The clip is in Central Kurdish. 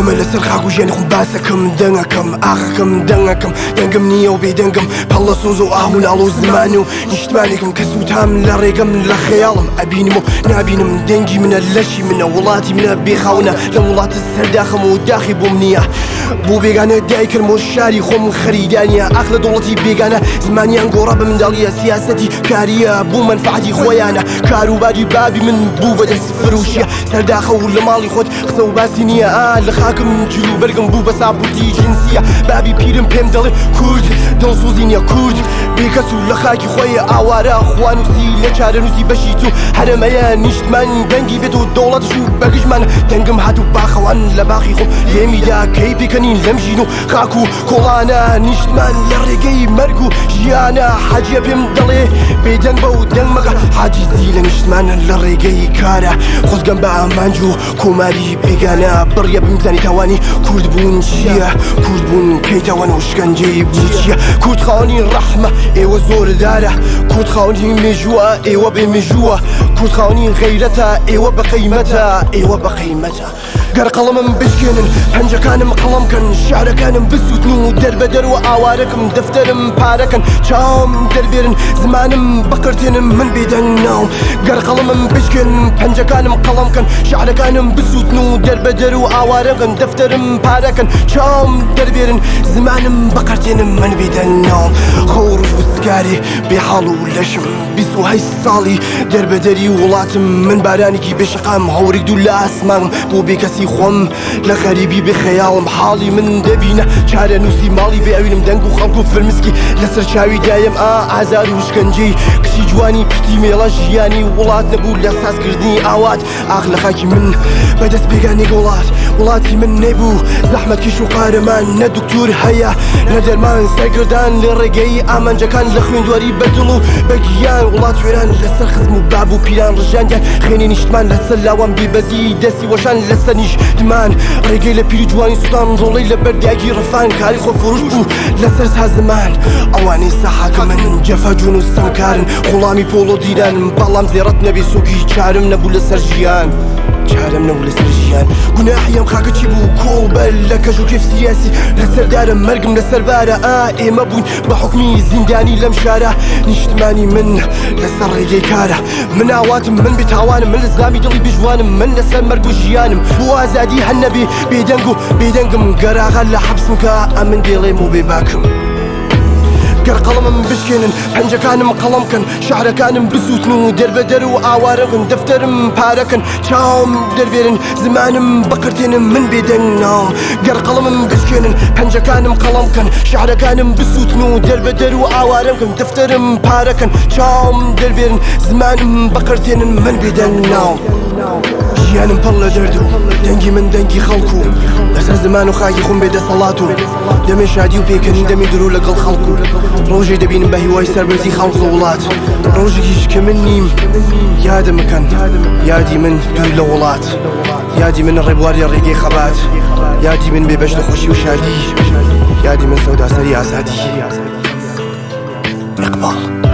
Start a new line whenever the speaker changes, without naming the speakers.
ئێمە لەسەر خاک و ژیانی خۆم باسەکەم دەنگەکەم ئاخەکەم دەنگەکەم دەنگم نییە و بێدەنگم پەڵ لە سۆز و ئاه و لاڵ و زمان و نیشتمانێکم کە سووتام لە ڕێگەم لە خەیاڵم ئەبینم و نابینم دەنگی منە لەشی منە وڵاتی منە بێخاونە لە وڵاتە سەرداخم و داخی بۆم نییە بۆ بێگانە دایکرم و شاری خۆم خەریدانە ئاخ لە دەوڵەتی بێگانە زمانیان گۆڕا بە منداڵیە سیاسەتی کاریە بۆ مەنفعەتی خۆیانە کاروباری بابی من بوو بە دەست فروشیە سەرداخە و لە ماڵی خۆت قسە و باسی نییە ئا لە خاکم جل و بەرگم بوو بە ساپورتی جنسیە بابی پیرم پێم دەڵێ کورد دڵسوزی نییە کورد بێکەس و لە خاکی خۆی ئاوارە خوانووسی لە چارەنووسی بەشی تو هەرەمەیە نیشتمان دەنگی بێت و دەوڵەتش و بەگژمان دەنگم هات و باخەوان لە باخی خۆم لێمیدا کەی پێکەنین لەم ژین و خاک و کۆڵانە نیشتمان لە ڕێگەی مەرگ و ژیانە حاجیە پێم دەڵێ بێدەنگ بە و دەنگ مەکە حاجیزی لە نیشتمانە لە ڕێگەی کارە خۆزگەم بە ئامانج و کۆماری بێگانە بڕیە بمزانی تاوانی کورد بوون چییە کورد بوون کەی تاوان و شکەنجەی بوو چییە کورد خاوەنی ڕەحمە ئێوە زۆردارە کورد خاوەنی مێژووە ئێوە بێ مێژووە کورد خاوەنی غەیرەتە ئێوە بە قەیمەتە ئێوە بە قەیمەتە گەر قەڵەمم بشکێنن پەنجەکانم قەڵەم کەن شعرەکانم بسووتن و دەربەدەر و ئاوارەکم دەفتەرم پارەکەن چاوم دەربێرن زمانم بقرتێنن من بێدەنگ ناوم گەر قەڵەمم بشکێنن پەنجەکانم قەڵەم کەن شعرەکانم بسووتن و دەربەدەر و ئاوارەکەن دەفتەرم پارەکەن چاوم دەربێرن زمانم بقرتێنن من بێدەنگ ناوم خەو ڕووسکارێ بێحاڵ و لەشم 28 ساڵی دەربەدەری وڵاتم من بارانێکی بێ شەقام هەورێک دوور لە ئاسمانم بۆ بێکەسی خۆم لە غەریبی بێ خەیاڵم حاڵی من دەبینە چارەنووسی ماڵی بێ ئەوینم دەنگ و خەڵک و فرمسکی لەسەر چاوی دایم ئا ئازار و شکەنجەی کچی جوانی پشتی مێڵە ژیانی وڵات نەبوو لە سازکردنی ئاوات ئاخ لە خاکی من بەدەست بێگانێک وڵات وڵاتی من نەبوو زەحمەتکیش و قارەمان نە دکتور هەیە نە دەرمان سەرگردان لە ڕێگەی ئامانجەکان لە خوێندواری بەدڵ و بەگیان وڵات وێران لەسەر خزم و باب و پیران ڕژاندیان خوێنی نیشتمان لەسەر لاوان بیبەزی دەستی وەشان لەسەر نیشتمان ڕێگەی لە پیری جوانی سوتان ڕۆڵەی لە بەردیاکی ڕفان کاری خۆ فروش بوو لەسەر سازمان ئەوانەی سەحاکە من جەفا جون و ستەمکارن غوڵامی پۆڵۆ دیرانم بەڵام زێڕەت نەبی سوکی چارم نەبوو لەسەر ژیان چارم نەبوو لەسەر ژیان گوناحی ئەم خاکە چی بوو کۆڵ بەر لە کەش و کێف سیاسی لەسەر دارە مەرگم لەسەر بارە ئا ئێمە بووین بە حوکمی زیندانی لەم شارە نیشتمانی من لەسەر ڕێگەی کارە من ئاواتم من بێتاوانم من لە زامی دڵی بژوانم من لەسەر مەرگ و ژیانم بۆ ئازادی هەر نەبێ بێدەنگ و بێدەنگم گەراغە لە حەبسم کە ئەمن دێڵێم و بێباکم گەر قەڵەمم بشکێنن پەنجەکانم قەڵەم کەن شعرەکانم بسووتن و دەربەدەر و ئاوارەکن دەفتەرم پارەکەن چاوم دەربێرن زمانم بقرتێنن من بێدەنگ ناوم گەر قەڵەمم بشکێنن پەنجەکانم قەڵەم کەن شعرەکانم بسووتن و دەربەدەر و ئاوارەم کەن دەفتەرم پارەکەن چاوم دەربێرن زمانم بقرتێنن من بێدەنگ ناوم ژیانم پڕ لە دەرد و دەنگی من دەنگی خەڵک و لەسەر زمان و خاکی خۆم بێدەسەڵات و دەمێ شادی و پێکەنین دەمی درۆ لەگەڵ خەڵک و ڕۆژێ دەبینم بە هیوای سەربەرزی خەڵک و وڵات ڕۆژێکیش کە من نیم یادم بکەن یادی من دوور لە وڵات یادی من ڕێبواری ڕێگەی خەبات یادی من بێبەش لە خۆشی و شادی یادی من سەوداسەری ئازادی ئیقباڵ.